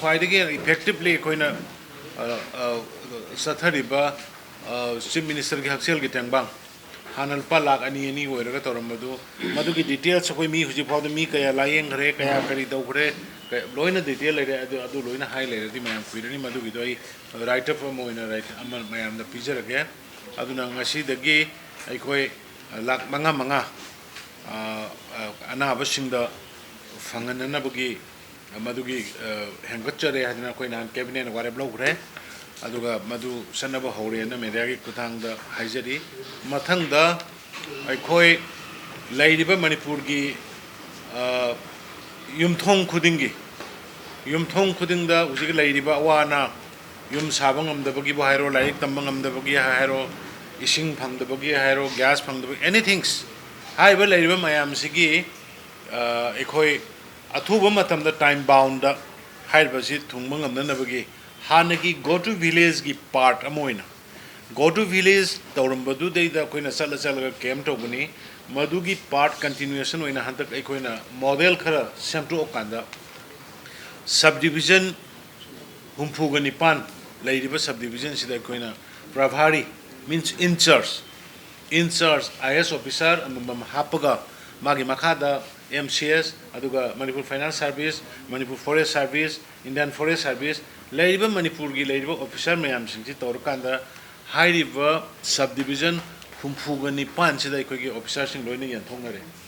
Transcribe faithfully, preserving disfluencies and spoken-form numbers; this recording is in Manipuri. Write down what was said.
ꯈ꯭ꯋꯥꯏꯗꯒꯤ effectively ꯑꯩꯈꯣꯏꯅ, ꯑ, ꯑ, ꯆꯠꯊꯔꯤꯕ, ꯑ, Chief Ministerꯒꯤ ꯍꯛꯁꯦꯜꯒꯤ ꯇꯦꯡꯕꯥꯡ, ꯍꯥꯟꯅ ꯂꯨꯄꯥ ꯂꯥꯈ ꯑꯅꯤ ꯑꯅꯤ ꯑꯣꯏꯔꯒ ꯇꯧꯔꯝꯕꯗꯨ, ꯃꯗꯨꯒꯤ details ꯑꯩꯈꯣꯏ ꯃꯤ ꯍꯧꯖꯤꯛ ꯐꯥꯎꯗ ꯃꯤ ꯀꯌꯥ ꯂꯥꯌꯦꯡꯈ꯭ꯔꯦ, ꯀꯌꯥ ꯀꯔꯤ ꯇꯧꯈ꯭ꯔꯦ, ꯀ-, ꯂꯣꯏꯅ detail ꯂꯩꯔꯦ꯫ ꯑꯗꯨ, ꯑꯗꯨ ꯂꯣꯏꯅ ꯍꯥꯏ ꯂꯩꯔꯗꯤ ꯃꯌꯥꯝ ꯀꯨꯏꯔꯅꯤ꯫ ꯃꯗꯨꯒꯤꯗꯣ ꯑꯩ write up ꯑꯃ ꯑꯣꯏꯅ write-, ꯑꯃ ꯃꯌꯥꯝꯗ ꯄꯤꯖꯔꯒꯦ꯫ ꯑꯗꯨꯅ ꯉꯁꯤꯗꯒꯤ ꯑꯩꯈꯣꯏ ꯂꯥꯈ ꯃꯉꯥ ꯃꯉꯥ, ꯑ, ꯑ, ꯑꯅꯥꯕꯁꯤꯡꯗ ꯐꯪꯍꯟꯅꯅꯕꯒꯤ ꯃꯗꯨꯒꯤ, ꯑ, ꯍꯦꯟꯒꯠꯆꯔꯦ ꯍꯥꯏꯗꯅ ꯑꯩꯈꯣꯏ ꯅꯍꯥꯟ cabinetꯅ ꯋꯥꯔꯦꯞ ꯂꯧꯈ꯭ꯔꯦ꯫ ꯑꯗꯨꯒ ꯃꯗꯨ ꯆꯠꯅꯕ ꯍꯧꯔꯦꯅ mediaꯒꯤ ꯈꯨꯠꯊꯥꯡꯗ ꯍꯥꯏꯖꯔꯤ꯫ ꯃꯊꯪꯗ ꯑꯩꯈꯣꯏ ꯂꯩꯔꯤꯕ ꯃꯅꯤꯄꯨꯔꯒꯤ, ꯑ, ꯌꯨꯝꯊꯣꯡ ꯈꯨꯗꯤꯡꯒꯤ, ꯌꯨꯝꯊꯣꯡ ꯈꯨꯗꯤꯡꯗ ꯍꯧꯖꯤꯛ ꯂꯩꯔꯤꯕ ꯑꯋꯥ ꯑꯅꯥ, ꯌꯨꯝ ꯁꯥꯕ ꯉꯝꯗꯕꯒꯤꯕꯨ ꯍꯥꯏꯔꯣ, ꯂꯥꯏꯔꯤꯛ ꯇꯝꯕ ꯉꯝꯗꯕꯒꯤ ꯍꯥꯏꯔꯣ, ꯏꯁꯤꯡ ꯐꯪꯗꯕꯒꯤ ꯍꯥꯏꯔꯣ, gas ꯐꯪꯗꯕ, anything, ꯍꯥꯏꯔꯤꯕ ꯂꯩꯔꯤꯕ ꯃꯌꯥꯝꯁꯤꯒꯤ, ꯑ, ꯑꯩꯈꯣꯏ ꯑꯊꯨꯕ ꯃꯇꯝꯗ time boundꯗ ꯍꯥꯏꯔꯤꯕꯁꯤ ꯊꯨꯡꯕ ꯉꯝꯅꯅꯕꯒꯤ ꯍꯥꯟꯅꯒꯤ Go to Villageꯀꯤ part ꯑꯃ ꯑꯣꯏꯅ, Go to Village ꯇꯧꯔꯝꯕꯗꯨꯗꯩꯗ ꯑꯩꯈꯣꯏꯅ ꯆꯠꯂ ꯆꯠꯂꯒ camp ꯇꯧꯕꯅꯤ꯫ ꯃꯗꯨꯒꯤ part continuation ꯑꯣꯏꯅ ꯍꯟꯗꯛ ꯑꯩꯈꯣꯏꯅ model ꯈꯔ ꯁꯦꯝꯗꯣꯛꯑꯀꯥꯟꯗ, subdivision ꯍꯨꯝꯐꯨꯒ ꯅꯤꯄꯥꯟ ꯂꯩꯔꯤꯕ subdivisionꯁꯤꯗ ꯑꯩꯈꯣꯏꯅ ꯄ꯭ꯔꯚꯥꯔꯤ, means in charge, in charge IAS officer ꯑꯃꯃꯝ ꯍꯥꯞꯄꯒ, ꯃꯥꯒꯤ ꯃꯈꯥꯗ MCS, ꯑꯗꯨꯒ Manipur Finance Service, Manipur Forest Service, Indian Forest Service, ꯂꯩꯔꯤꯕ ꯃꯅꯤꯄꯨꯔꯒꯤ ꯂꯩꯔꯤꯕ officer ꯃꯌꯥꯝꯁꯤꯡꯁꯤ ꯇꯧꯔꯀꯥꯟꯗ, ꯍꯥꯏꯔꯤꯕ subdivision ꯍꯨꯝꯐꯨꯒ ꯅꯤꯄꯥꯟꯁꯤꯗ ꯑꯩꯈꯣꯏꯒꯤ officerꯁꯤꯡ ꯂꯣꯏꯅ ꯌꯦꯟꯊꯣꯛꯅꯔꯦ꯫